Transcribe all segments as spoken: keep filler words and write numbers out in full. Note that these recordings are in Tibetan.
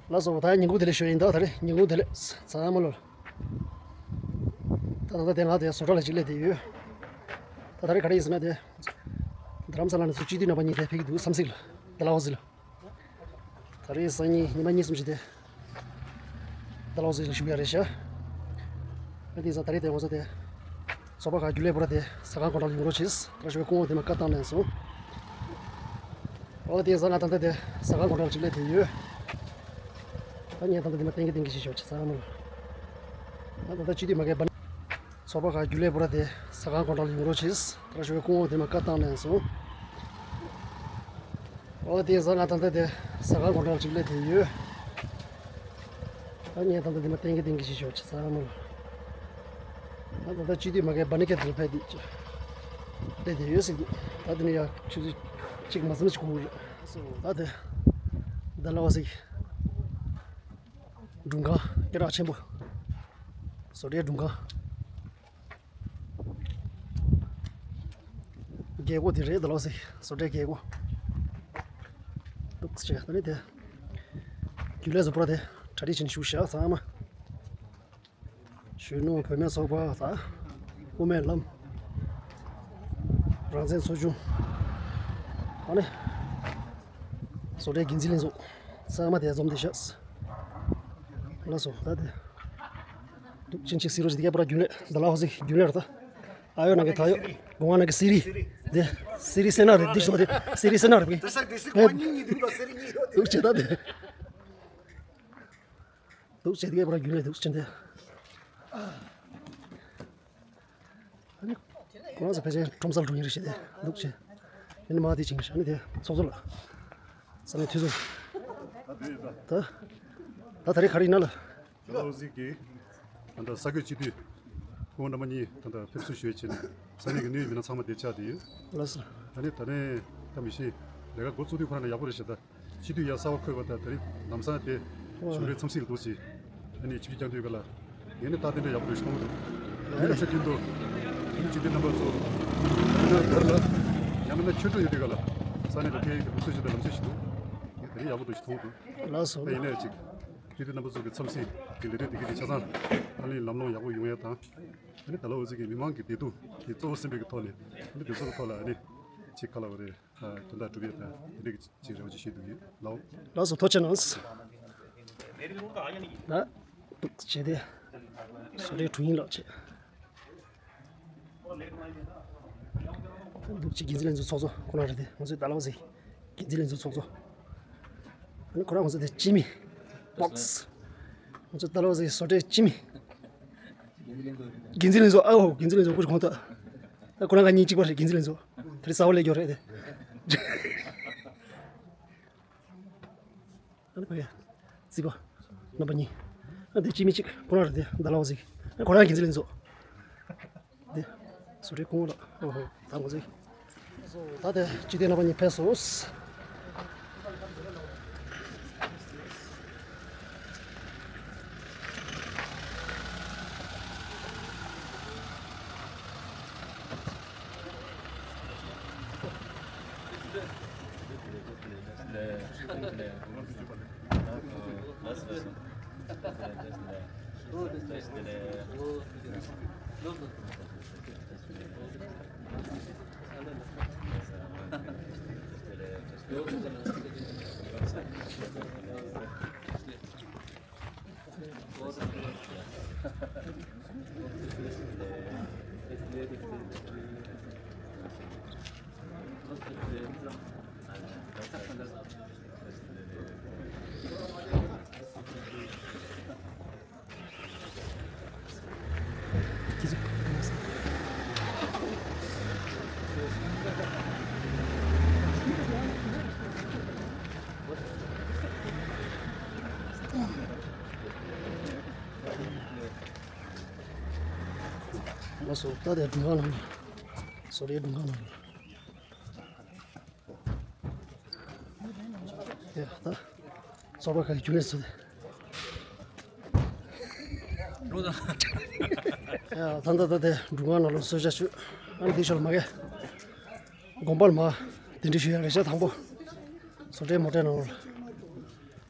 ལགས་སོ། ད་ཉིན་གུང་བདེ་ལེགས་ཞུ་ཡིན། ད་ད་རེས་ཉིན་གུང་བདེ་ལེགས་ཚང་མ་ལོ། ད་ད་ད་དེ་ང་དེ་བཟོ་གྲྭ་ལ་གཅིག་སླེབས་བསྡད་ཡོད། ད་ད་རེས་ག་རེ་ཡིན་ཟེར་ན་དེ། རྡ་རམ་ས་ལ་ནས་ཚུར་སྤྱི་འཐུས་རྣམ་པ་གཉིས་དེ་ཕེབས་ཀྱི་འདུག་བསམ་གཟིགས་ལ། ཌལ་ཧོ་སི་ལ། ད་རེས་སང་ཉིན་ཉི་མ་གཉིས་གསུམ་ཞིག་དེ། ཌལ་ཧོ་སི་ལ་བཞུགས་ཡ་རེད་ཤག་ཨ་དེ་ཙང་ད་རེས་དེ་ང་ཚོ་དེ། ཚོགས་པ་ཁག་རྒྱུན་ལས་པོ་ར་དེ་ཟ་ཁང་སྒོ་འགྲམ་ལ་ཡོང་རོགས་བྱེད། ད་ཞོགས་སྐུ་ངོ་དེ་མ་བཀའ་བཏང་ནས་སོང་། ཨོ་དེ་ཙང་ང་ད་ལྟ་དེ་ཟ་ཁང་སྒོ་འགྲམ་ལ་གཅིག་སླེབས་བསྡད་ཡོད། ད་ངས་ད་ལྟ་དེ་མ་གཏན་གི་གཏན་གི་ཞིག་ཞོག་ཆ་ཚང་མ། ད་ད་ལྟ་སྤྱི་འཐུས་མ་གའི་བ། ཚོགས་པ་ཁག་རྒྱུན་ལས་པོ་ར་དེ་ཟ་ཁང་སྒོ་འགྲམ་ལ་ཡོང་རོགས་བྱེད། ད་ཞོགས་སྐུ་ངོ་དེ་མ་བཀའ་བཏང་ནས་སོང་། ཨོ་དེ་ཙང་ང་ད་ལྟ་དེ་ཟ་ཁང་སྒོ་འགྲམ་ལ་གཅིག་སླེབས་བསྡད་ཡོད། ད་ངས་ད་ལྟ་དེ་མ་གཏན་གི་གཏན་གི་ཞིག་ཞོག་ཆ་ཚང་མ། ད་ད་ལྟ་སྤྱི་འཐུས་མ་གའི་བ་ནི་ཀེ་དེ་ལ་ཕེབས་བསྡད་ཀྱི་སླེབས་བསྡད་ཡོད་ཟེར་གྱི་འདུག་ད་དེ་ནས་ཡ་ཆུ་ཚོད་གཅིག་མ་ཟིན་ན་ཅིག་འགོར་གྱི་རེད། ད་དེ་ཌལ་ཧོ་སི་སྒྲུང་ཁང་སྐད་གྲགས་ཆེན་པོ། བཟོ་གྲྭའི་སྒྲུང་ཁང་། རྒྱལ་སྒོ་དེ་རེད། ཌལ་ཧོ་སི་བཟོ་གྲྭའི་རྒྱལ་སྒོ། འདུག་ཅེས་ད་ནི་དེ། རྒྱུན་ལས་བཟོ་པ་དེ་གྲ་སྒྲིག་བྱས་ནས་བཞུགས་ཤག་ཚང་མ། གཞོན་ནུ་བུད་མེད་ཚོགས་པ་དང་། དབུ་མའི་ལམ། རང་བཙན་ཚོགས་ཆུང་། ཨ་ནི། བཟོ་གྲྭའི་འགན་འཛིན་ལྷན་ཚོགས། ཚང་མ་དེ་འཛོམས་བསྡད་ཤག་ལགས་སོ། ད་དེ། འདུག་ཅིན་ཅིག་སི་རོ་ཅིག་དེ་ག་པར་རྒྱུན་ལས་ཌལ་ཧོ་སི་རྒྱུན་ལས་རེད་ད། ཨ་ཡོ་ནང་གི་ད་ཡོ། གོང་བ་ནང་གི་སི་རི། དེ། སི་རི་སེ་ན་རེད་འདི་ཞོ་དེ། སི་རི་སེ་ན་རེད་པས། འདུག་ཅེ་ད་དེ། འདུག་ཅེ་དེ་ག་པར་རྒྱུན་ལས་འདུག་ཅིན་དེ། ཨ་ནི། ཁོ་རང་ཚོ་ཕལ་ཆེར་ཁྲོམ་སར་འགྲོ་ཡིན་རེད་ཤག་དེ་འདུག་ཅེ། ཨ་ནི་མ་དེ་ཅིང་ཤག་ཨ་ནི་དེ་ཚོགས་གཙོ་ལགས། ས་གནས་འཐུས་ཚོགས། ད། ད་ད་རེས་ག་རེ་ཡིན་ན་ལགས། ཌལ་ཧོ་སི་གི། ད་ལྟ་ས་བགོས་སྤྱི་འཐུས། ཁོང་རྣམ་པ་གཉིས་ད་ལྟ་ཕེབས་བསུ་ཞུ་བའི་ཆེད་ནས་ས་གནས་ཀྱི་གནད་ཡོད་མི་སྣ་ཚང་མ་དེ་ཆགས་བསྡད་ཡོད། ལགས་སོ། ཨ་ནི་ད་ནས་ད་མི་ཤེས། ལས་ཀ་འགོ་བཙུགས་དུས་ཁོ་རང་ལ་ཡག་པོ་རེད་ཤག་ད། སྤྱི་འཐུས་ཡར་གསར་པ་འཁོད་པ་དང་དེ་རིང་ལམ་སང་དེ་གཞུང་འབྲེལ་འཚམས་གཟིགས་ལ་འདུག་ཅིང་། ཨ་ནི་ཆིབས་བསྒྱུར་བསྐྱངས་དུས་ག་ལ། ངས་ནི་ད་དེ་འདྲ་ཡག་པོ་འདུག་ཞེས་མཐོང་གི་འདུག་ངས་ནམ་ཞག་རྒྱུན་དུ་ཡུལ་སྤྱི་འཐུས་རྣམ་པ་ཚོ་ཡང་ན་བར་ལ་ཡང་ན་ཆོས་གྲོགས་ཡོད་དུས་ག་ལ་ས་གནས་ལ་ཕེབས་ཡོང་དུས་ལུགས་སྲོལ་ཞིག་དང་ལམ་སྲོལ་ཞིག་འདུག་ངས་དེ་རིང་ཡག་པོ་འདུག་ཞེས་མཐོང་གི་འདུག་ལགས་སོ། ད་ཡིན་ནའི་ཅིག་སྤྱི་འཐུས་རྣམ་པ་ཚོ་གི་འཚམས་གཟིགས་ཀྱི་ལས་དོན་དེ་གའི་དེ་ཆ་ཚང་ཧ་ལས་ལམ་ལྷོང་ཡག་པོ་ཡོང་ཡ་དང་། ཨ་ནི་ཌལ་ཧོ་སི་གི་མི་མང་གི་བདེ་སྡུག་དེ་གཙོ་བོ་སེམས་པའི་གི་ཐོག་ནས་ཨ་ནི་དེ་ཚོ་གི་ཐོག་ལ་ཨ་ནི་ཅིག་ག་ལབ་དགོས་རེད། དོན་དག་སྒྲུབ་ཡས་དང་དེ་འདྲའི་ཅིག་རེ་བ་ཅིག་བྱེད་འདུག་ཡོད་ལགས། ལགས་སོ། ཐུགས་རྗེ་གནང་། ད་འདུག་བྱས་ཏེ་བཟོ་གྲྭའི་དྲུང་ཡིག་ལགས་བྱས། འདུག་ཅིག་འགན་འཛིན་ལྷན་ཚོགས་ཚོགས་གཙོ་ཁོ་རང་རེད་དེ། ང་ཚོའི་ཌལ་ཧོ་སི་འགན་འཛིན་ལྷན་ཚོགས་ཚོགས་གཙོ། ཨ་ནི་ཁོ་རང་ང་ཚོ་དེ་སྤྱི་མི་བྷོག་སི། ང་ཚོ་ཌལ་ཧོ་སི་བཟོ་གྲྭའི་སྤྱི་མི། འགན་འཛིན་ལྷན་ཚོགས། ཨ་འོ་འགན་འཛིན་ལྷན་ཚོགས་སྐུ་མཁྱེན་ཁོང་ད། ད་ཁོ་རང་ང་གཉིས་གཅིག་པ་རེད། འགན་འཛིན་ལྷན་ཚོགས་དེ་རིང་གསར་པ་སླེབས་ཡོད་རེད་དེ། ཨ་ནི་ཕ་གི་རྩིས་པ་རྣམ་པ་གཉིས། ཨ་འདི་སྤྱི་མི་གཅིག་ཁོ་རང་རེད་དེ། ཌལ་ཧོ་སི་ཨ་ཁོ་རང་འགན་འཛིན་ལྷན་ཚོགས་དེ། བཟོ་གྲྭའི་སྐུ་ངོ་ལགས། ཨོ་ཧོ། ད་ང་ཚོའི། ད་དེ་སྤྱི་འཐུས་རྣམ་པ་གཉིས་ཕེབས་སོང་། ལགས་སོ། ད་དེ་སྒྲུང་ཁང་ནང་ལ། བཟོ་གྲྭའི་སྒྲུང་ཁང་ནང་ལ། ཡ་ད། ཚོགས་པ་ཁག་གི་རྒྱུན་ལས་ཚོ་དེ། ཡ་ད་ད་ད་དེ་སྒྲུང་ཁང་ནང་ལ་གསོལ་ཇ་མཆོད། ཨ་ནི་འདི་ཞོར་ལ་མ་གི། དགོན་པར་མ། གདན་འདྲེན་ཞུ་ཡ་རེད་ཤག་དང་པོ། བཟོ་གྲྭའི་མོ་ཊའི་ནང་ལ།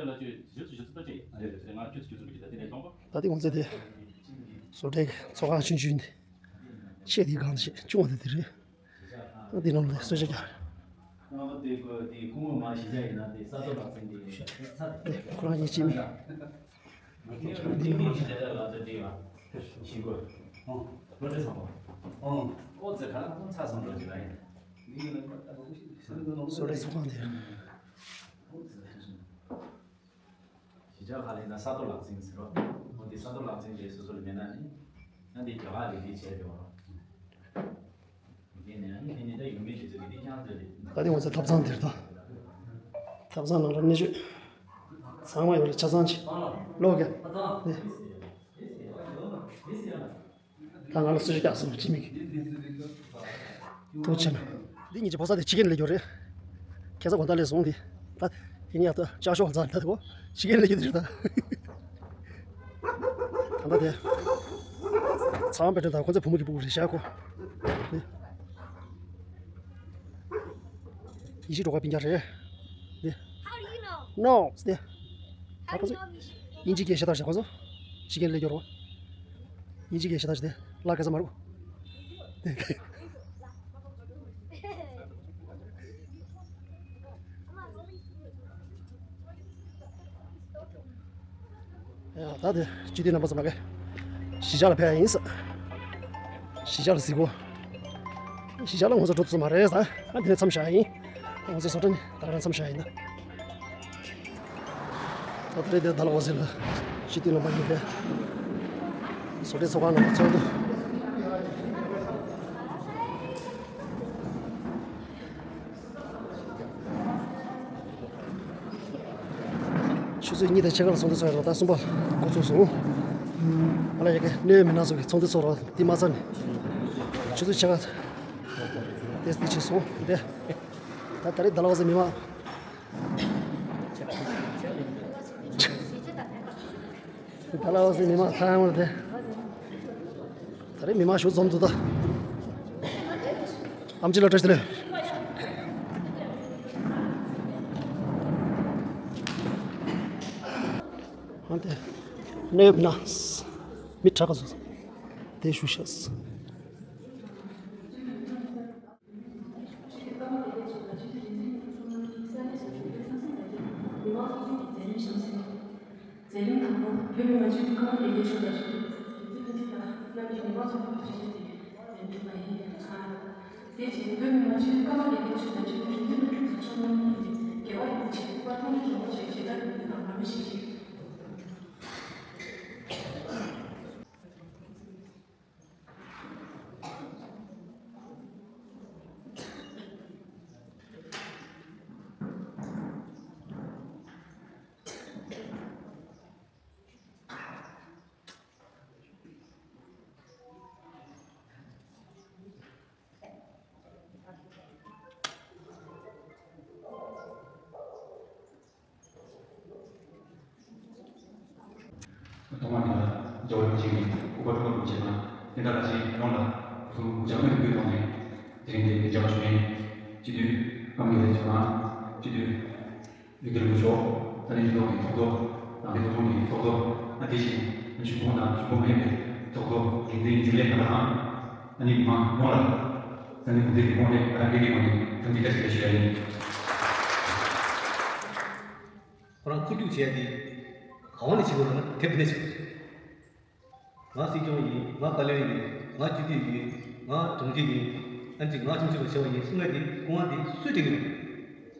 པའི་ལ་ཅོས་ཇི་སུ་ཇི་སུ་ད་ཅེ་ཡ་ང་ཁྱོད་ཚོ་ཁྱོད་ཚོ་གི་ད་དེ་ནས་གཏོང་པ། ད་དེ་ང་ཚོ་དེ་བཟོ་གྲྭའི་ཚོགས་ཁང་ཆུང་ཆུང་འདི་ཆེ་དེའི་སྒང་ཞིག་ཆུང་བ་དེ་དེ་རེད། ད་དེ་ནང་ལ་གསོལ་ཇ་རྒྱག་རེད། ཁོ་རང་གཉིས་གཅིག་མིན། བཟོ་གྲྭའི་ཚོགས་ཁང་དེ་རེད། གཞིས་ཆགས་ཁག་ལ་ཡིན་ན་ས་རྡོ་ལག་འཛིང་ཟེར་རོ། འོ་དེ་ས་རྡོ་ལག་འཛིང་དེ་སོ་སོ་ལ་མེད་ན་ནི། ཡང་དེ་རྒྱ་གར་ལས་དེ་བྱས་ཡོད་རོ། དེ་ནས་ཡང་དེ་ནི་ད་ཡུལ་མི་དེ་ཚོ་གི་དེ་རྐྱང་དེ་རེད། ད་དེ་ང་ཚོའི་ཐབ་ཚང་དེ་རེད་ད། ཐབ་ཚང་ནང་ལ་གནས་མཆོད་ཚང་མ་ཡོད་རེད། ཆ་ཚང་ཅིག་ལོག་ག་ནི། ད་ང་ལ་གསོལ་ཇ་རྒྱག་སོང་། ཅི་མིག་ཐུགས་ཆེ་ན། འདི་ཉིན་གྱི་ཕོ་གསར་དེ་ཕྱི་རྒྱལ་ལ་སླེབས་ཡོད་རེད། ཁ་སང་དགོང་དག་ལ་སོང་དེ། ད་དེ་ནས་ཡར་ལྟ་ལྕགས་ཤོག་ལ་འཛར་འདུག་གོ། ཕྱི་རྒྱལ་ལ་སླེབས་ཡོད་རེད་ད། ད་ལྟ་དེ་ཚང་པའི་དོན་དག་ཁོ་ཚོ་བུ་མོ་གི་སྤུ་གུ་རེད་ཤག་གོ། དེ་ཡེ་ཤེས་སྒྲོལ་དཀར་སྤུན་ཀྱག་རེད། དེ་How do you know? No དེ། ད་ཁོ་ཚོ་དབྱིན་ཇི་སྐད་བཤད་སྟངས་ཤིག་ཁོ་ཚོ་ཕྱི་རྒྱལ་ལ་སླེབས་ཡོད་རེད་པ། དབྱིན་ཇི་སྐད་བཤད་སྟངས་ཤིག་དེ་ལ་ག་ས་མ་རུ། དེ་དེ། ཡ་ད་དེ་སྤྱི་འཐུས་རྣམ་པ་ཚོ་མ་གི་གཞིས་ཆགས་ལ་ཕེབས་ཡ་ཡིན་ས། གཞིས་ཆགས་ལ་གཟིགས་གོ། གཞིས་ཆགས་ལ་ང་ཚོ་འགྲོ་ཐུབ་ས་མ་རེད་ས། ང་འདི་ནས་མཚམས་བཞག་ཡ་ཡིན། ང་ཚོ་བཟོ་གྲྭ་ནས་ད་ག་རང་མཚམས་བཞག་ཡ་ཡིན་ད། ད་དེ་རེད་དེ་ད་ལ་འོ་ཟེར་ལ་སྤྱི་འཐུས་རྣམ་པ་ཡིན་པས། ཚོགས་སྡེ་ཚོགས་ཁང་ནང་ཚོགས་འདུ། ཆུ་ཚོད་གཉིས་དང་ཕྱེད་ཀ་ལ་ཚོགས་འདུ་ཚོགས་ཡ་རོགས་ཟླ་གསུམ་པ་འགོ་ཚུགས་སོང་། ཨ་ལ་ཡ་གི་གནད་ཡོད་མི་སྣ་ཚོ་གི་ཚོགས་འདུ་ཚོགས་རོགས་འདི་མ་ཚར་ནས། ཆུ་ཚོད་ཕྱེད་ཀ་ཏེས་འདི་བྱས་སོང་། དེ་ད་ད་རེས་ཌལ་ཧོ་སི་མི་མང་། ཌལ་ཧོ་སི་མི་མང་ཚང་མ་དེ། ད་རེས་མི་མང་ཞིག་འཛོམས་འདུག་ད། ཨམ་ཆི་ལ་བཀྲ་ཤིས་བདེ་ལེགས། ཨ་དེ། གནས་ཡོད་ན། མི་དྲག་ག་སོང་། དེ་ཞུ་ཤེས། མཛད་རིམ་དང་པོ། བོད་མི་མང་སྤྱི་འཐུས་ཀྱི་མཛད་རིམ་ཞང་ཚན། རྒྱུན་འཛིན་ལྷན་ཚོགས་ཀྱི་ཕྱག་ལས་དེ་མཛད་རྒྱུ་མ་ཡིན། དེ་བཞིན་བོད་མི་མང་སྤྱི་འཐུས་ཀརྨ་རྒྱལ་པོ་མཆོག་དང་ཆེད་དུ་རྒྱུན་འཛིན་ལྷན་ཚོགས་ཀྱི་ཕྱག་ལས་དེ་རྒྱལ་བ་རིན་པོ་ཆེའི་སྐུ་པར་ཐོག་ནས་ཡོང་བ་ཞིག་བྱེད་ཐབས་ཡིན་པ་དང་མ་མི་ཞིག་རེད། ཐོག་མར་འདི་ལ་རྒྱལ་བ་རིན་པོ་ཆེ་གི་སྐུ་པར་ཐོག་ཏུ་བྱས་ན་བསྟན་དགྲ་ལྷ་ཆེན་ཡོངས་ལ་སྐུ་གཟུགས་འཇམ་པོས་གུས་ཐོག་ནས་དེ་རིང་འདིར་མཇལ་བར་བྱོན་མཁན་སྤྱི་འཐུས་ཀརྨ་རྒྱལ་ལགས་མཆོག་དང་སྤྱི་འཐུས་ལིག་དེ་རིན་པོ་མཆོག་ས་གནས་སྤྱི་ཚོགས་ཀྱི་ཚོགས་གཙོ་དང་ལས་ཚོགས་ཆུང་གི་ཚོགས་གཙོ། ཨ་དེ་བཞིན་གཞུང་གོང་དང་གཞུང་གོང་མིན་པའི་ཚོགས་གཙོ་འགན་འཛིན་རྒྱུན་ལས་རྣམ་པ་དང་། ཨ་ནི་མི་མང་ཡོངས་ལ་ས་གནས་འགོ་ཁྲིད་ཀྱི་ངོས་ནས་ང་རང་སྒེར་གྱི་ངོས་ནས་འཚམས་འདྲི་བཀྲ་ཤིས་བདེ་ལེགས་ཞུ་ཡ་ཡིན། ཁོ་རང་འཁོར་རྒྱུག་བྱེད་ཡ་དེ་ག་བ་ནས་བྱེད་དགོས་ལབ་ན་དེབ་དེ་ནས་བྱེད་དགོས། ང་སྲིད་སྐྱོང་ཡིན། ང་བཀའ་བློན་ཡིན། ང་སྤྱི་འཐུས་ཡིན། ང་གྲོང་ཁྱེར་ཡིན། ཨ་ནི་ང་ཁྱིམ་གཞིས་པ་བྱས་པ་ཡིན་གསུང་ཡ་དེ་སྐུ་དབང་དེ་སུས་སྤྲད་ཀྱི་རེད།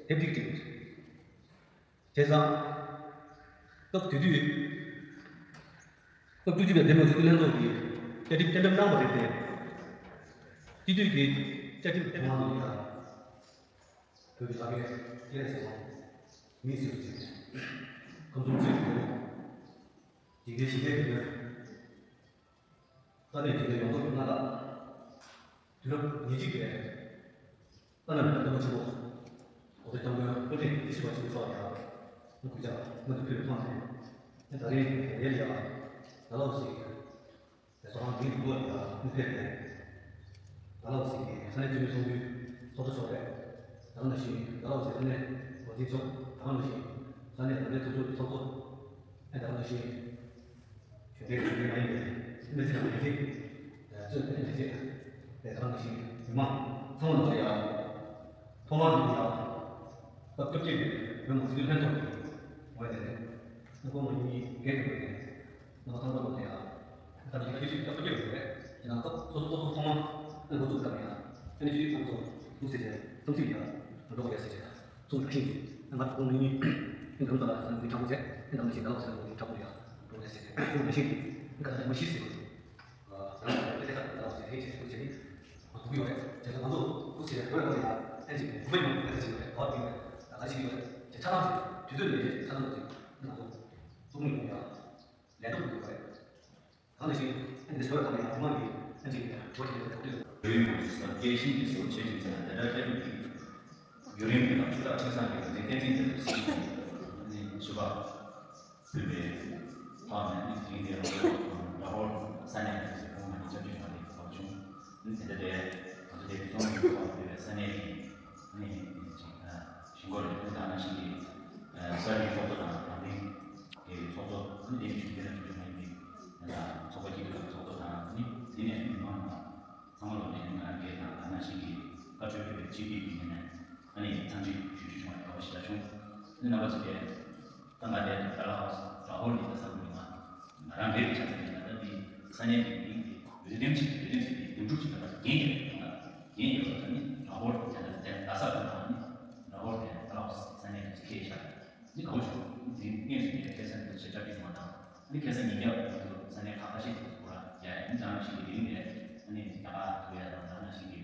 དེབ་དེ་གིས་སྤྲད་ཀྱི་རེད། བྱས་ཙང་། སྐབས་དེ་དུས། སྐབས་བཅུ་གཅིག་པའི་བོད་མི་མང་སྤྱི་འཐུས་ལྷན་ཚོགས་ཀྱིས་བཅའ་ཁྲིམས་བཅའ་འདེམས་གནང་བ་རེད་དེ། སྤྱི་འཐུས་ཀྱི་བཅའ་ཁྲིམས་དེ་མང་དུ་ཡོད་ལ། བོད་ཀྱི་ལྷ་སྐལ་སྐྱེ་གནས་ཟེར་བ་མིས་བཟོས་པ་ཅིག་ཁམས་གསུམ་གཙོས་པའི་བོད་མི། འཇིག་རྟེན་ཞི་བདེའི་དོན་དུ། ས་གནས་འཇིག་རྟེན་ཡོངས་རྫོགས་ཀྱི་མངའ་བདག་དུས་རབས་ཉེར་གཅིག་པའི་བླ་ན་མེད་པའི་སྟོན་པ་ཆེན་པོ་གོང་ས་སྐྱབས་མགོན་དཔེ་ཁྲིད་བདེ་ཆེན་པ་ཆེན་པོ་མཆོག་ཡང་སྐུ་ཕྱྭ་སྔོན་དུ་ཕེབས་པའི་ཐོག་ནས། ད་རེས་འདིར་ཡང་ཌལ་ཧོ་སི་ཚོགས་ཁང་འདིའི་ནང་ལོགས་ལ་ཡང་ཕེབས་ནས། ཌལ་ཧོ་སི་གི་ས་གནས་འཐུས་མི་ཚོགས་འདུའི་ཚོགས་གཙོ་མཆོག་རེད། ད་ག་ནང་བཞིན་ཌལ་ཧོ་སི་ས་གནས་འགོ་འཛིན་མཆོག་ད་ག་ནང་བཞིན་ས་གནས་རང་བདེན་ཚོགས་ཆུང་གི་ཚོགས་གཙོ། ཨེ་ད་ག་ནང་བཞིན། གཞོན་སྐྱེས་གཞོན་སྐྱེས་མ་ཡིན་པའི་སྨན་རྩིས་དང་ལས་རིགས་གཙོས་པའི་ལས་བྱེད་པ་དང་ནང་བཞིན་མི་མང་ཚང་མ་ལ་ཡང་ཐོག་མར་འདི་ཡང་སྐབས་བཅོ་བརྒྱད་པའི་བོད་མི་མང་སྤྱི་འཐུས་ལྷན་ཚོགས་ཀྱི་ངོས་ནས་སྐུ་ངོ་གཉིས་འགན་འཁུར་བའི་རྣམ་པ་ཚང་མ་ལ་ཡང་སྐབས་བཅོ་བརྒྱད་པའི་རེད། ཡིན་ནའང་སྐབས་སོ་སོ་སོ་སོ་ཐོག་མར་འགོ་བཙུགས་སྐབས་ཡང་ཨ་ནི་སྤྱི་འཐུས་ཚང་མ་ཚོ་འདུག་ཟེར་བྱས་བསམ་ཚུལ་ཡང་འགྲོ་དགོས་ཡ་ཟེར་བྱས། གསུངས་པ་ནང་བཞིན་གྱི་ང་ཚོ་ཁོང་གཉིས་ཨིན་ཁམས་ས་ལ་ས་འདི་དྲག་པོ་བྱས་ཨིན་ཁམས་ཞིག་ད་ལོག་ས་འདི་དྲག་པོ་ཡ་འགྲོ་ལས་ཟེར་ཏེ་གསུངས་པ་ནང་བཞིན་གྱི་ཨིན་ཁ་ད་མ་ཤི་ཟེར་གི་ང་ཚོ་ལས་ཀ་ད་ལོག་ཟེར་ཧེ་ཆེ་ཟེར་གི་ཟེར་ནི་ང་ཚོ་གུ་ཡོད་རེད། བྱས་ཙང་ང་ཚོ་ཁུ་སི་རེད་འགྲོ་ཡ་འགྲོ་ཡ་ཨེ་ཅིག་བུ་ཡོང་ཨེ་ཅིག་ཡོད་རེད། བར་དེ་རེད་ད་ག་ཅིག་ཡོད་རེད། བྱས་ཆ་ཚང་ཟེར་དུས་ཚོད་ལས་ཆ་ཚང་ཟེར་ང་ཚོ་ཚོགས་མི་ཡོང་ཡ་ལས་འགྲོ་གི་ཡོད་རེད། ད་ནང་བཞིན་ཨ་ནི་ཞོར་དང་ཡང་ཐུན་མོང་གི་ཨ་ནི་གྲོས་ཆོད་ལ་གྲོས་ཆོད། བོད་ཡིག་སྐད་ཤིང་གི་ཟུར་ཆེ་ཆུང་ཚན་ལ་དེ་འདྲ་སྐད་སྒྱུར་གྱིས། བརྒྱུད་རིམ་དེ་དང་ཆུ་བདག་ཆིང་སང་གི་འགན་འཛིན་བསྟན་འཛིན་དེ་ཚོ་སྲིད་གཞུང་ནི་ཞུ་བ་ཕུལ་བའི་ཐོག་ནས་ནི་དེ་རིང་འདིར་ལ་ཧོར་ས་གནས་དེ་ཚོའི་ཁོངས་ནས་སྐྱབས་བཅོལ་བྱུང་བ་དེ་གོ་བྱུང་། ནི་དེ་འདྲ་དེ་ང་ཚོ་དེ་རྩོམ་རིག་ཐོག་ཕུལ་བའི་ས་གནས་ཀྱི་ནི་ཞིང་འགོར་ལས་དོན་དང་ནང་བཞིན་གྱི་ས་གནས་ཚོགས་གཙོ་དང་དྲང་བདེན་གྱི་ཚོགས་གཙོ་ནི་དེ་ནི་གཞུང་འབྲེལ་དང་གཞུང་འབྲེལ་མ་ཡིན་པའི་ཚོགས་པ་སྐྱིད་སྡུག་ཁང་གི་ཚོགས་གཙོ་དང་ནི་དེ་ནས་མི་མང་དང་། ཚང་མ་ལོ་ནས་ང་རང་སྒེར་དང་ད་ནང་བཞིན་གྱི་བཀའ་འཁྲོལ་ཕེབས་པའི་སྤྱི་འཐུས་ཀྱི་ངོས་ནས་ཨ་ནི་འཚམས་འདྲི་ཞུ་རྒྱུ་བྱུང་བ་དགའ་པོ་ཞེ་དྲག་བྱུང་། ཨ་ནི་རྣམ་པ་ཚོ་གས་ད་ང་དེ་ད་ལ་ཧོ་ཧོར་ནི་ད་ས་ཁུལ་ནི་ང་ང་རང་སྒེར་གྱི་ཆ་ཚང་ནས་ད་ལྟ་འདི་ས་གནས་ཀྱི་མི་འདི་འོས་འདེམས་བྱེད་འོས་འདེམས་བྱེད་ཀྱི་འདེམས་སྒྲུག་བྱེད་པ་ད་འགན་ཡོད་རེད། ད་འགན་ཡོད་པ་ད་ནི་ཧོར་དེ་ད་ད་ས་ཁུལ་དང་ནི་ཧོར་དེ་ད་ལ་ཧོ་ས་གནས་དེ་ཚོ་ཁས་བཞག་ནི་དགའ་པོ་བྱུང་། འདི་དངོས་སུ་ངས་ཁ་སང་འདི་ཞེ་དྲག་གི་མ་དང་ནི་ཁ་སང་ཉིན་རྒྱབ་ང་ཚོ་ས་གནས་ཁག་ཁ་ཤས་ཀྱི་སྐོར་ལ། ཡ་ཡིན་ཙང་ཞིག་གི་རིང་ནས་ཨ་ནི་རྒྱ་གར་འགྲོ་ཡ་དང་ད་ནང་བཞིན་གྱི་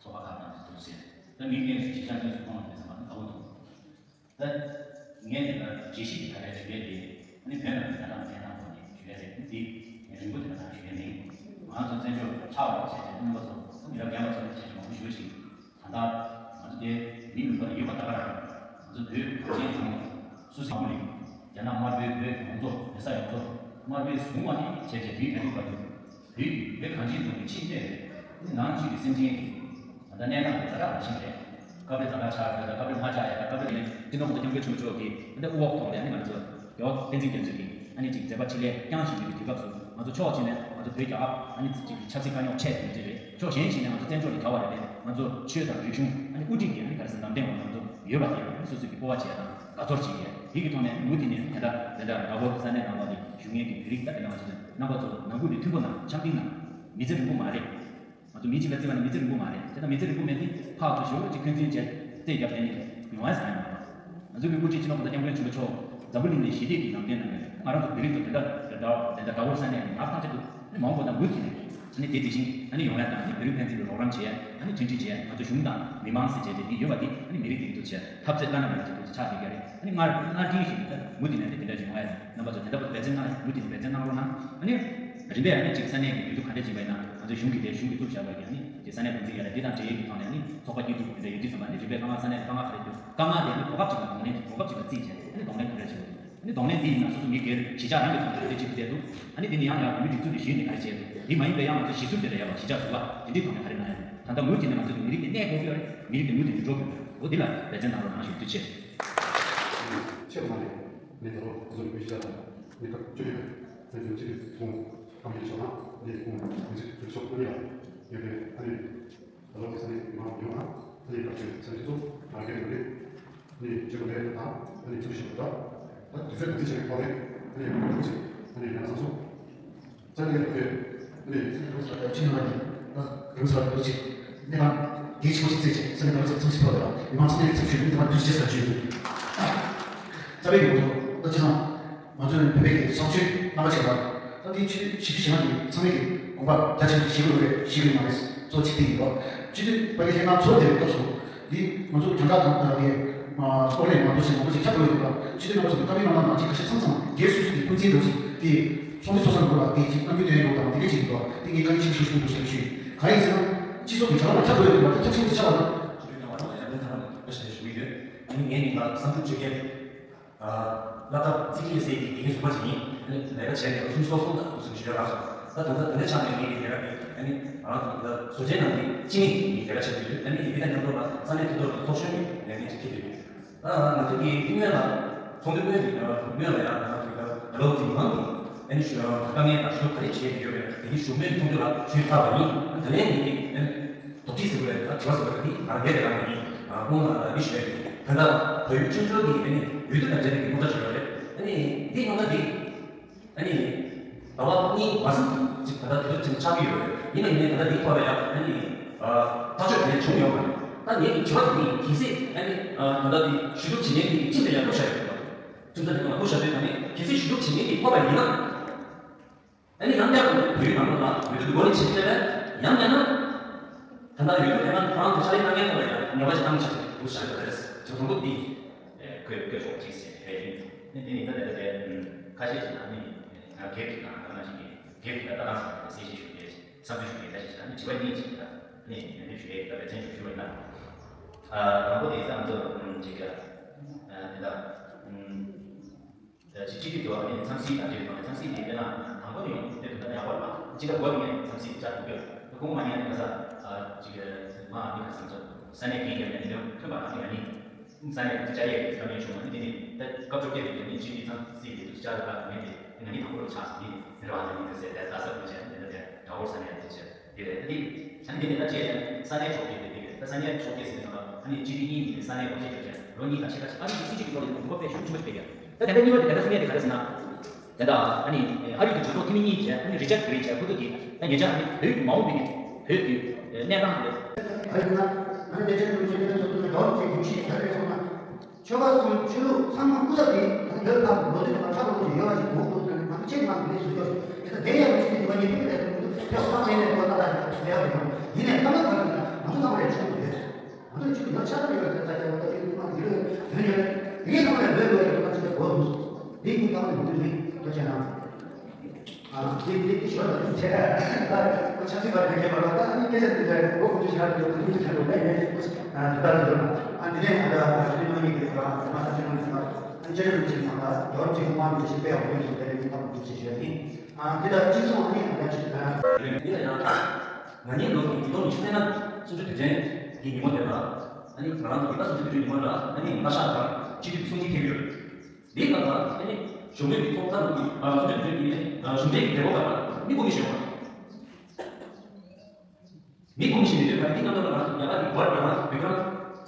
ཚོགས་པ་ཁག་དང་སུ་ཟེར། ད་མིག་ནས་སུ་ཞིག་ཤར་ནས་སུ་མཐོང་བ་དེ་ཚང་མ་ད་དགའ་བོ་འདུག་ད་ངས་དེ་ལ་རྒྱས་བཤད་ཀྱི་ད་ལྟ་ཞུ་ཡས་དེ་ཨ་ནི་བོད་ནང་གི་ད་ལྟ་གནས་སྟངས་ཐོག་ནས་ཞུ་ཡས་རེད། དེ་རིང་པོ་དེ་ལ་ད་ཞུ་ཡས་མིན། ང་ཚོ་བཙན་བྱོལ་ཆགས་པ་བྱས་བྱས་རྣམ་པ་ཚོ་མི་རབས་རྒན་པ་ཚོ་ནས་བྱས་བྱས་མང་པོ་ཞུ་ཞིང་། ད་ལྟ་ང་ཚོ་དེ་མི་མི་འབོར་ཡོད་པ་ད་ག་རང་ང་ཚོ་བོད་གངས་ཅན་ལྗོངས་སུ་སུ་ཟིག་མ་ལུས། རྒྱ་ནག་དམར་པོའི་བོད་ཡོངས་རྫོགས་མེད་ས་ཡོངས་རྫོགས་དམར་པོའི་བཟུང་བ་ནས་བྱས་བྱས་དུས་ད་ལྟའི་བར་དུ་བོད་ཀྱི་བོད་གངས་ཅན་ལྗོངས་ཀྱི་ཆེས་གནད་རེད། ནང་ཆོས་ཀྱི་སེམས་ཅན་གྱི་ད་ལྟ་གནས་སྟངས་ཀྱི་ཛ་དྲག་མ་ཤེས་པས་སྐབས་རེ་ཛ་དྲག་ཆགས་ཡོད། ད་སྐབས་རེ་མ་ཆགས་ཡ། ད་སྐབས་རེ་ནས་སྤྱི་ནོར་གོང་ས་སྐྱབས་མགོན་ཆེན་པོ་མཆོག་གིས་ད་ལྟ་དབུ་འོག་ཐོག་ནས་ཨ་ནི་ང་ཚོ་རྒྱལ་བ་བསྟན་འཛིན་རྒྱ་མཚོ་གིས་ཨ་ནི་ཅིག་མཛད་པ་ཆེ་ལས་བསྐྱངས་བཞིན་པའི་དུས་སྐབས་སུ་ང་ཚོ་ཕྱོགས་གཅིག་ནས་ང་ཚོ་བོད་རྒྱལ་ཁབ་ཨ་ནི་ཅིག་ཆབ་སྲིད་དཀའ་རྙོག་འཕྲད་བཞིན་པ་ཅིག་རེད། ཕྱོགས་གཞན་ཞིག་ནས་ང་ཚོ་བཙན་བྱོལ་ལ་གྱར་བ་རེད་དེ། ང་ཚོ་ཆོས་དང་རིག་གཞུང་ཨ་ནི་དབུ་ཁྲིད་ཀྱི་ཨ་ནི་ག་རེ་ཟེར་འདམ་ཐེངས་བ་ང་ཚོ་ཡོད་པ་དེ་ཨ་ནི་སོ་སོ་གི་སྤོབས་པ་བྱས་དང་དགའ་ཚོར་བྱེད་ཡས། དེ་གི་ཐོག་ནས་མུ་མཐུད་ནས་དེ་འདྲ་དེ་འདྲ་སྦྲ་བོར་ས་གནས་ནང་ལོགས་ནས་བཞུགས་མཁན་གྱི་བོད་རིགས་ད་དེ་འདྲ་བ་ཞིག་རྣམ་པ་ཚོ་ནང་ཁུལ་དུ་མཐུན་པོ་གནང་། འཆམ་མཐུན་གནང་། མི་ཚེ་རིང་པོ་མ་རེད། ང་ཚོ་མི་གཅིག་ལ་བརྩི་བ་ནི་མི་ཚེ་རིང་པོ་མ་རེད། དེ་དང་མི་ཚེ་རིང་པོ་མེད་དུས་ཕར་ཚུར་ཞེ་པོ་ཅིག་འཁོན་འཛིན་བྱས་རྩོད་རྒྱབ་བསྡད་ནས་ཡོང་བ་ཟེར་ཡ་མ་རེད། ང་ཚོ་གི་དབུ་ཁྲིད་སྤྱི་ནོར་གོང་ས་སྐྱབས་མགོན་ཆེན་པོ་མཆོག་འཛམ་བུ་གླིང་ནས་ཞི་བདེ་གི་ལམ་སྟོན་གནང་ཡོད། ང་རང་ཚོ་བོད་རིགས་ཚོ་དེ་འདྲ་དེ་འདྲ་དེ་འདྲ་དགའ་བོར་ས་གནས་ནས་ཡར་ཐང་ཆད་དུ་ནི་མང་པོ་དང་མུ་མཐུད་ནས་ཨ་ནི་དེ་དེ་བཞིན་ཨ་ནི་ཡོང་ཡ་དང་ཨ་ནི་བོད་རིགས་ཕན་ཚུན་གྱི་རོགས་རམ་བྱས། ཨ་ནི་མཐུན་སྒྲིལ་བྱས། ང་ཚོ་གཞུང་དང་མི་མང་ཟེར་བྱས་ཏེ་དེ་ཡོད་པ་དེ་ཨ་ནི་མི་རིགས་དེ་གི་ཐུགས་རྗེ་ཆེ། འཐབ་རྩོད་བླ་ན་མེད་པ་ཅིག་ཏུ་ཆགས་བསྡད་ཀྱི་རེད། ཨ་ནི་སྔར་སྔར་དྲིན་ཞིག་ད་མུ་མཐུད་ནས་དེ་འདྲ་བྱུང་བ་ཡིན། རྣམ་པ་ཚོ་དེ་འདྲ་པོ་འབད་བརྩོན་གནང་། མུ་མཐུད་ནས་འབད་བརྩོན་གནང་རོགས་གནང་། ཨ་ནི་རིམ་པས་ཨ་ནི་ཅིག་ས་གནས་ཀྱི་འོས་བསྡུ་ག་འདྲ་ཅིག་ཡིན་པ་ཡིན་ན་ང་ཚོ་གཞུང་གི་དེ་གཞུང་གིས་བཙུགས་བཞག་པ་ཡིན། ཨ་ནི་དེ་ས་གནས་དབུ་འཛིན་ཡ་ལ་དེ་དང་འབྲེལ་ཡོད་ཀྱི་ཐོག་ནས་ཨ་ནི་ཚོགས་པ་སྐྱིད་སྡུག་དེ་འདྲ་ཡོད་དུས་ཙམ་པ་ཨ་ནི་རིམ་པས་དཀའ་ངལ་ས་གནས་ལ་དཀའ་ངལ་ག་རེ་འདུག་དཀའ་ངལ་དེ་ཨ་ནི་གོ་སྐབས་ཅིག་ལ་གདོང་ལེན་གོ་སྐབས་ཅིག་ལ་བརྩིས་བྱས་ཨ་ནི་གདོང་ལེན་དེ་འདྲ་བྱེད་དགོས། ཨ་ནི་གདོང་ལེན་འདི་ཡིན་ན་སོ་སོ་མི་སྒེར་གཞིས་ཆགས་རང་གི་ཐོག་ནས་དེ་གཅིག་ཏུ་བསྡད་འདུག་ཨ་ནི་དེ་ནི་ཡང་ཡང་བོད་མི་སྒྲིག་འཛུགས་ཀྱི་གཞི་ནས་ག་རེ་བྱས་འདུག་དེ་མ་ཡིན་པའི་ཡང་ང་ཚོ་གཞི་ཟུར་དེ་ལ་ཡང་གཞིས་ཆགས་ཟུར་པ་དེ་འདྲའི་ཐོག་ནས་ག་རེ་གནང་ཡ་འདུག་ད་ལྟ་མུ་མཐུད་ནས་ང་ཚོ་གི་མི་རིགས་དེ་གནས་དགོས་ཀྱི་ཡོད་རེད། མི་རིགས་དེ་མུ་མཐུད་ནས་འགྲོ་དགོས་ཀྱི་ཡོད་རེད། འོ་འདི་ལ་འབད་བརྩོན་གནང་རོགས་གནང་ཞུ་རྒྱུ་བྱས། ཆེས་མང་རེད། ནས་ད་ལོ་བཟོ་བའི་གཞིས་ཆགས་དང་ནས་སྐབས་བཅུ་བདུན་ནས་བཟུང་སྤྱི་འཐུས་ཚོགས་ཁང་གི་ཕྱོགས་ནས་ཁོང་མི་ཚེ་གྲོས་ཚོགས་ཀུན་ལ་ཡོད་པའི་ཨ་ནི། ད་ལོ་དེ་ས་གནས་མང་ཡོང་ང་། ཨ་ནི་བཀའ་ཆོས་ཚན་རིག་ཚོགས་མ་རྒན་རེད། ནི་ཆོས་པ་ལས་དང་ཨ་ནི་ཚུལ་ཞིག་ད་ད་དུས་ཚོད་དུས་ཚོད་ཆེ་བའི་ཐོག་ནས་ཨ་ནི་མི་འདུག་ཅིག་ཨ་ནི་ཡང་སང་སོང་། ཙན་དན་དུ་ཨ་ནི་ཚན་རིག་ཚོགས་ཆེན་ལ་ནི་ད་རིམ་སར་འདུག་ཅིག་གནས་སྟངས་དེའི་ཆེ་བ་ཞིག་བརྩིས་ཅིག་ས་གནས་ད་ཚོགས་ཚོགས་ཞིག་ཕོག་དེ་ལ་མི་མང་ས་གནས་ཚོགས་ཞུགས་མི་དང་དུས་ཆེ་ས་བརྗོད་འདུག་རྩ་བའི་ཡོང་ཐོག་ད་ཅི་སང་། ང་ཚོས་བོད་པའི་གི་སྲོག་གཅོད་རྣམ་པ་ཅིག་ལ། ད་འདི་ཕྱི་ཕྱི་ཕྱི་ཞིག་ང་གི་ཚང་མས་གི་དགོངས་པ་རྒྱ་ཆེན་པོ་ཞིག་བཞེས་དགོས་རེད་ཞུ་གི་ཡོད་མ་རེད། གཙོ་གཅིག་དེ་ཡིན་པ། སྤྱི་འཐུས་ཕ་གི་ལྷན་ཁང་ཚོགས་བསྡད་པའི་སྐབས་སུ། འདི་ང་ཚོ་རྒྱང་བསྒྲགས་དང་ཨ་གི་ཨོ་ལེན་མ་གཏོགས་ཞིག་མང་པོ་ཞིག་ཁྱབ་འགྲོ་ཡོད་པ། སྤྱི་འཐུས་རྣམ་པ་ཚོ་གི་བཀའ་མོལ་གནང་སྟངས་ཅིག་ཁ་ཤས་མཚམས་མཚམས་སྒེར་སོ་སོ་གི་སྐུ་ཚེའི་འགྲོ་ཅིག་དེ་ཚོགས་འདུ་ཚོགས་ས་འགྲོ་ལ་དེ་ཅིག་གནང་རྒྱུ་དོན་འགྲོ་དང་དེ་ག་ཅིག་འདུག་དེ་ངས་བཀའ་འགྱུར་ཆེན་པོ་ཞུ་དགོས་ཞེས་ཞུས། གང་ཡིན་ཟེར་ན། སྤྱི་ཚོགས་ཀྱི་བྱ་བ་ལ་ཁྱབ་འགྲོ་ཡོད་པ་དེ་ཁྱབ་ཆེན་པོ་ཆགས་པ་རེད། ཞུ་རྒྱུ་ཡོད་པ་ང་ཚོ་ཡང་ལན་ཐང་ལ་འགྲོ་ཞེས་ཞུ་གི་ཡོད། ཨ་ནི་ངས་ནི་ད་བསམ་འགྲུབ་ཆོས་རྒྱལ། ཨ། སློབ་གྲྭ་རྩིས་ཁྲིད་ཟེར་གྱི་དགེ་རྒན་ཟུར་པ་ཅིག་ཡིན། ཨ་ནི་ལས་ཀ་བྱས་ནས་ལོ་སུམ་ཅུ་སོ་གསུམ་དང་ལོ་སུམ་ཅུ་ཞེ་ལྔ་སོང་། ད་ད་ལྟ་དེ་འདྲ་ཆགས་ནས་ངེད་ཀྱི་ལས་ཀ་དེ་ཨ་ནི་ང་རང་ཚོ་ད་བཟོ་བྱེད་ནང་གི་སྤྱི་མི་ཡིན་ལས་ཀ་བྱེད་ཀྱི་ཡོད། ཨ་ནི་ཡི་གེ་དང་མཉམ་དུ་ལ་ས་གནས་མཐུན་ཚོགས་ཀྱི་ཚོགས་གཞོན་གྱི་ལས་འགན་ཅིག་འཁྱེར་གྱི་ཡོད། ད་ང་ཚོ་གི་ཀུན་ངལ་ལ་ཚོགས་འདུ་སྔོན་གྱི་སྔོན་ལ་ཡང་ང་ཚོ་གི་ད་ལོ་ཚིགས་མང་གི་ཨ་ནི་ཞུ་དཀའ་ངལ་དང་ཞུ་ག་རེ་བྱས་ཀྱི་ཡོད་པའི་དེ་གི་ཞུ་མེད་ཚོགས་འདུ་ལ་ཞུས་ཚར་བ་ཡིན། ད་ལན་ངེད་ཀྱི་ཨ་ནི། དོགས་གཅིག་ཟེར་བའི་ད་དྲི་བ་ཟེར་བ་འདི་ང་རང་སྒེར་གྱི་ནང་ནས་ཡིན། ཁོང་ལ་འདི་ཞུ་ཡ་ཡིན། ད་ལྟ་བལ་ཡུལ་ཆུང་ཆུང་གི་ཨ་ནི་འོས་བསྡུ་དང་འབྲེལ་བའི་སྙོམས་སྒྲ་ཞིག་ཡོད་རེད། ཨ་ནི་འདི་སྙོམས་སྒྲ་འདི་ཨ་ནི་ཟླ་བ་གཉིས་མ་ཟིན་ཅིག་ད་ལྟ་དུས་ཚོད་ཕྱིན་ཆགས་ཀྱི་ཡོད་རེད། ཡིན་ན་ཡིན་ནའི་ད་ལྟ་འདིའི་ཐོག་ལ་ཡང་ཨ་ནི་ཐག་གཅོད་ག་ནས་བྱུང་ཡོད་མ་རེད། ད་ངེད་ཀྱི་དྲི་བ་འདི་གལ་སྲིད་ཨ་ནི་ད་ལྟ་འདི་ཞུ་གཏུག་བྱེད་མཁན་གྱི་ཁྲིམས་ལ་ཡང་བཀོད་བཞག་ཡོད་པ་རེད། ཁྲིམས་རྩ་འདི་ཐོག་ལ་བཀོད་བཞག་ཡོད་པ་ནི་གལ་སྲིད་ཞུ་གཏུག་བྱེད་མཁན་གྱིས་ཕོག་པ་ཡིན་ན། ཨ་ནི་ཡང་བསྐྱར་བོད་ཡིག་ནང་ལོགས་ལ་འོས་བསྡུ་འགོ་ནས་བྱེད་ཀྱི་རེད། ཡང་མིན་ན། ད་ལྟ་འོས་བསྡུ་ལྷན་ཁང་ཁོ་རང་ཚོ་ཕྱག་ལས་གནང་མཁན་ཚོ་ལ་ཡང་ཉོ་ཆ་བཏང་ཆ་ཞིག་འདུག་བཞག་ཡོད་རེད། ཇ་དུང་དུ་འདི་བཀོད་བཀོད་ཆོག་ཅིག་ཟེར་བས་ཡིན། ཨ་ནི་དེ་ནི་ད་ལྟ་དེ་ཁ་ཤས་ཤིག་ཨ་ནི་ང་སྒེར་གྱི་ནང་ང་ནང་བཞིན་གྱི་སྒེར་གྱི་ལ་ལྟ་སྟངས་ཟེར་གསལ་བཤད་ཞུ་གི་བསམ་ཚུལ་ཞུ་གི་ཁ་ཤས་ཤིག་ཨ་ནི་དྲི་བ་གཉིས་ཅིག་ད་ཨ་ནི་ངས་འདི་ཞུ་ཡས་ད་བས་མཚན་ཞུ་ཞུ་བ་ཡིན་ན། དང་པོ་དེ་ད་ང་ཚོ་ཅིག་དེ་ད། ཅིག་སྤྱི་འཐུས་ཚོ་ཨ་ནི་འཚམས་གཟིགས་དང་དེ་ཐོག་ནས་འཚམས་གཟིགས་དེ་དཔེར་ན་དང་པོ་ནས་ཡོང་དེ་དོན་དག་ཡག་པོ་རེད་པ། སྤྱི་ཟླ་འགོ་ནས་ངས་འཚམས་གཟིགས་བཅར་ཐུབ་ཀྱི་ཡོད། ཁོང་མ་ཉན་ནས་ག་ས་ཅིག་མ་ཨ་ནི་ག་ས་ཚོ་ས་གནས་རྒན་རྒྱབ་ནས་འདི་ཐོན་པ་ཨ་ནི་ཨ་ནི་ས་གནས་བཅར་ཡས་བཀའ་མོལ་བྱུང་། ཨ་ནི་དེ་ནས་ད་སྐབས་བཅོ་བརྒྱད་དེ་ནས་སྤྱི་འཐུས་འཚམས་གཟིགས་དེ་ཚོ་བཅར་ལ་ངས་དེ་ང་ནི་དང་པོ་རུ་ཆགས་སོང་། དེ་ནས་རེ་བ་དེ་ནི་དེ་ཟེར་དེ་ད་ས་བུ་བྱས་དེ་ད་དེ་དགྲ་བོར་ས་གནས་དེ་བྱས། དེ་རེད། ད་དེ་ས་གནས་དེ་ནས་ད་བྱས་ནས་ས་གནས་ཕྱོགས་ཀྱི་དེ་དེ་རེད། ད་ས་གནས་ཕྱོགས་ཀྱི་ཟེར་ནས་ད་ཨ་ནི་སྤྱི་འཐུས་གཉིས་ཡིན་ནས་ས་གནས་དབུ་ཁྲིད་བྱས་བྱས་ལོ་གཉིས་དང་ཕྱེད་ཀ་ཕྱེད་ཀ་ཨ་ནི་སྲིད་སྤྱི་གི་ཐོག་ནས་ནུས་པ་དཔེ་ཞེ་པོ་ཆེན་པོ་ཞིག་སྤེལ་ཡོད། ད་དེ་འདྲ་གཉིས་པ་དེ་ད་ལྟ་གསུང་ཡས་དེ་ག་རེ་ཟེར་ན། དེ་འདྲ་ཨ་ནི་ཨ་རི་གི་གྲོས་ཚོགས་འཐུས་མི་གཉིས་བྱས་ཨ་ནི་རི་ཅར་གྷི་རེ་བྱས་ཁོ་ཚོ་གིས་ད་ཉེ་ཆར་ཨ་ནི་བོད་ཀྱི་མ་འོངས་པའི་བོད་ཀྱི་གནས་སྟངས་དེ། ཨ་རི་ན་ཨ་ནི་ཉེ་ཆར་གྲོས་ཚོགས་འཐུས་མི་ཚོ་ཚོ་ཚོ་ཡོད་ཅེས་དགོངས་ཞིབ་བྱས་པའི་ཐོག་ན། ཆོལ་ཁ་གསུམ་ཆོས་ལུགས་ཚང་མ་སྐུ་ཚབ་དེ་ད་ལྟ་བོད་ཁག་ལོ་ཚོད་ཁྲ་ལོ་ཚོད་ཡོད་པ་ཞིག་དགོས་འདུག་ཟེར་ནས་ང་ ཅེས་ང་ནས་སུ་ཡོད། དེ་ལྟར་དེ་ཡང་མི་ཤེས་ནས་འདུག་པ་ཉིད་དུ་དེ་ལྟར་དུ་དེ་ཧོ་ཏང་མེད་ནས་ཁོ་ན་ད་ལས་ཡོད། ཡིན་ནས་ད་ལྟ་བར་དུ་ང་ཚོ་ཚང་མ་ལས་ཆུང་དུ་ཡོད། ང་ཚོ་ཆུང་དུ་ཡོད་ཆགས་ཀྱི་ཡོད་ཟེར་ད་ཡོད་ད་དེ་ཚོ་ང་ཡིན་ཡོད་ཡོད་ངས་ཚང་མ་ལས་ལོས་ལོས་ཡོད་པ་ཅིག་གོ་འདུག་དེ་ཡིན་ད་ལྟ་མི་འདུག་མི་ཐོ་ཆེ་ན། ཨ་དེ་དེ་དེ་ཞོར་ལ་དེ་ད་ཁོ་ཆབ་སྲིད་པ་དེ་གས་པ་ལ་ད་ནི་སྐད་ཆ་དེ་ལས་གོ་གོ་ཆུ་ཆ་དེ་ཡོད་དེ་ཡིན་ཆ་དེ་ལས་ཡིན་ཨ་དེ་ད་དེ་ཨ་དེ་ནས་ཨ་ད་ཨ་དེ་ནས་ང་ཡིན་དེ་ད་ང་ད་ཆ་ན་དེ་ད་ཨ་ཆ་ཆ་ཆ་ན་ད་ཡོད་ཅིག་མ་མི་ཞིག་པས་ཡོད་ཅིག་དེ་ནས་ཡིན་ད་མི་ཞིག་ཞིག་ཡོད་ནི། ཨ་དེ་ལ་སྤྱི་ཚོགས་ཨ་ནི་ང་ཅིག་ཨ། ཡིན་ན་ཡང་ང་གཉིས་ལོ་གི་ཉིས་སྟོང་ཉི་ཤུ་རྩ་ལྔ་གསུམ་བཅུ་དུས་དྲན་གྱི་ཉིན་མོ་དེ་ལ་ཨ་ནི་ང་རང་ཚོ་གི་ད་གསུམ་བཅུ་དུས་དྲན་ཉིན་མོ་ལ་ཨ་ནི་ང་ཤག་དང་སྤྱི་འཐུས་གསུང་གི་ཕེབས་ཡོད། དེའི་སྐབས་ལ་ཨ་ནི་གཞུང་འབྲེལ་གྱི་ཚོགས་ཁང་གི་ཨ་གསུམ་བཅུ་དུས་དྲན་གྱི་ཨ་གཞུང་འབྲེལ་གྱི་མཛད་སྒོ་སྐབས་ལ་མི་སྤུ་མི་ཞིག་ཡོང་བ། མི་སྤུ་མི་ཞིག་མི་འདུག་པ་འདི་རྣམ་པ་ལ་ང་ཚོ་རྒྱ་གར་གྱི་བར་རྒྱ་གར་བི་ཀྲམ་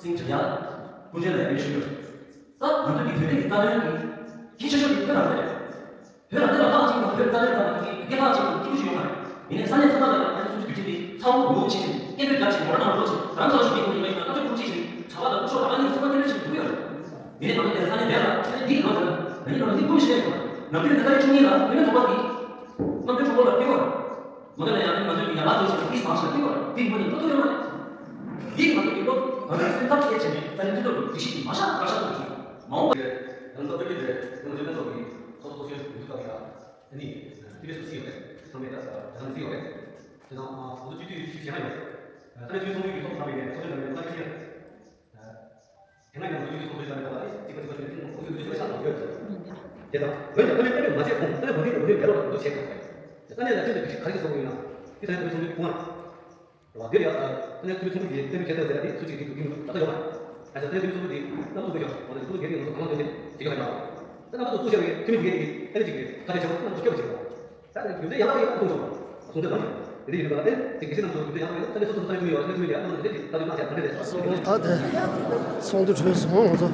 སིང་ཇ་ཡ་སྐུ་མགྲོན་ལ་ཡང་ཞུ་ཡོད། ད་ང་ཚོ་གི་བོད་པའི་རྩ་དོན་གྱི་གལ་ཆེ་ཤོས་དེ་བོད་རང་བཙན་རེད། བོད་རང་བཙན་ལ་ལྷག་ཅིག་དང་བོད་རྩ་དོན་དང་གི་རྒྱལ་ཁ་ཅིག་དང་སྐྱིད་པོ་ཞིག་ཡོང་བ་རེད། ཡིན་ནའི་ས་གནས་ཚང་མ་ལ་ཡང་ང་ཚོ་སུ་ཞིག་གིས་ཚ་བོ་ལོག་བྱེད་ཅིང་སྐད་འབོད་རྒྱག་ཅིང་མོ་རང་ལོག་བྱེད་རང་ཚོ་ཞིག་གིས་ཁོང་ཡིན་པ་ཡིན་ན་ཀ་ཅོ་ཁུར་ཅིག་ཅིང་གྲྭ་པ་དང་སྐུ་ཞབས་ཨ་ནི་ཚང་མ་སྐད་འབོད་ཅིག་ཕུལ་ཡོད་རེད། ཡིན་ནའི་ང་ཚོ་དེ་ས་གནས་དེ་ལ་ས་གནས་འདིའི་ལོ་དེ་ལ་ང་ཡིན་ལོ་འདི་ཀུན་ཤེས་ཡོད་རེད། ནམ་རྒྱུན་ད་ལྟ་བཅུ་གཉིས་ལ་བོད་མི་ཚོགས་པ་འདི་རྣམ་པའི་གྲོགས་པོ་ལ་སྐྱོ་བ་རེད། མོ་དེ་ལ་ཡང་ང་ཚོས་ཀྱི་ཡ་ལ་ཚོས་ཤིག་ཏིས་མང་ཤ་ཏི་བར་ཏིག་མོ་ནི་ལོ་ཐུ་ཡོད་མ་རེད། ཡིག་ང་ཚོ་ཀྱི་ལོ་ང་ཚོའི་སེམས་ཐག་བཅད་བྱས་ནས་ས་ཡིན་ཚུལ་ཐོག་གི་སྒྲིག་གཞི་དེ་མ་ཤག་བཀའ་ཤག་ཏུ་བྱུང་མ་འོངས་པ། ཡང་སློབ་སྟོན་གྱི་རེད། ང་ཚོའི་སྟོན་ཐོག་གི་ཚོགས་གཙོ་ཚོགས་གཞོན་དུ་བཀའ་ཡ་ཨ་ནི་ཏི་བེ་སུ་སི་ཡོད་རེད། ཚང་མས་ད་ས་ད་ང་སི་ཡོད་རེད། དེ་དང་ང་ཚོ་སྤྱི་འཐུས་ཤིག་གཞན་མ་ཡོད་རེད། ས་གནས་སྤྱི་འཐུས་ཚོགས་འདུ་གི་ཚོགས་གཙོ་ཚང་མས་ནས་ཚོགས་གཞོན་ཚང་མས་ད་ཅི་ཡ། དེ་སྔ་ཡང་ཚོགས་ཞུགས་ཚོགས་གཙོའི་ལས་ཀ་ལ་ཅིག་པ་ཅིག་པ་ཅིག་ལས་ཁུངས་ཁོར་ཡུག་ཚོས་ཆ་ཚང་ཡོད་ཅིང་། དེ་དང་འོན་ཀྱང་ཨ་མའི་ཨ་མས་མ་བྱས་གོང་ས་གནས་མ་ཐུན་མ་ཐུན་ལས་ལོག་ཏུ་བྱེད་དགོས་པས། ས་གནས་ལ་ཁྲིམས་དང་སྒྲིག་གཞི་ག་རེ་ཞིག་བཟོ་དགོས་ཡིན་ན། དེ་ས་གནས་ཚོགས་ཞུགས་ཚོགས་འདུའི་ཁོངས་ལ། འདིར་ཡང་ས་གནས་ཚོགས་འདུའི་ཚོགས་འདུ་གིས་གཏན་འབེབས་བྱས་ཚར་ཟེར་ཡ་དེ་སུ་གཅིག་གིས་འགྲིག་གི་མི་འདུག་ད་ལྟ་ཡོད་མ་རེད། ད་ཆ་ས་གནས་ཚོགས་འདུའི་ཚོགས་འདུ་དེ་གནམ་བཟང་པོ་ཡོད་པ་ནས་ཚོགས་འདུ་སྒེར་གྱི་ངོ་སོ་གང་ལ་འདོད་ནས་བྱེད་ཀྱི་ཡོད་མ་རེད། ད་རྣམ་པ་ཚོ་ཚོགས་བཞག་པའི་ཁྲིམས་ཡིག་དེ་ཨ་ནི་གཅིག་རེད། ཁ་བྲལ་བྱེད་དགོས་ན་ཚོགས་སྐྱོབ་བྱེད་དགོས། ད་ནི་རྒྱུ་མཚན་ཡང་དག་ཡིན་པ་གསུངས་སོང་། གསུང་ཚུལ་ནང་དེ་འདྲ་ཡིན་པ་ལ་བརྟེན་ཏེ་དགེ་བཤེས་རྣམ་ཚོ་རྒྱུ་མཚན་ཡང་དག་ཡིན་ན་ས་གནས་སོ་སོ་ཚོགས་ས་གནས་ཀུན་ཡོད་ས་གནས་ཀུན་ཡོད་ཡ་གནང་ནས་དེ་ལྟ་དུས་གནང་བྱས་ག་འདྲ་རེད། ད་དེ་ཚོགས་འདུ་གྲོལ་སོང་ང་ཚོ།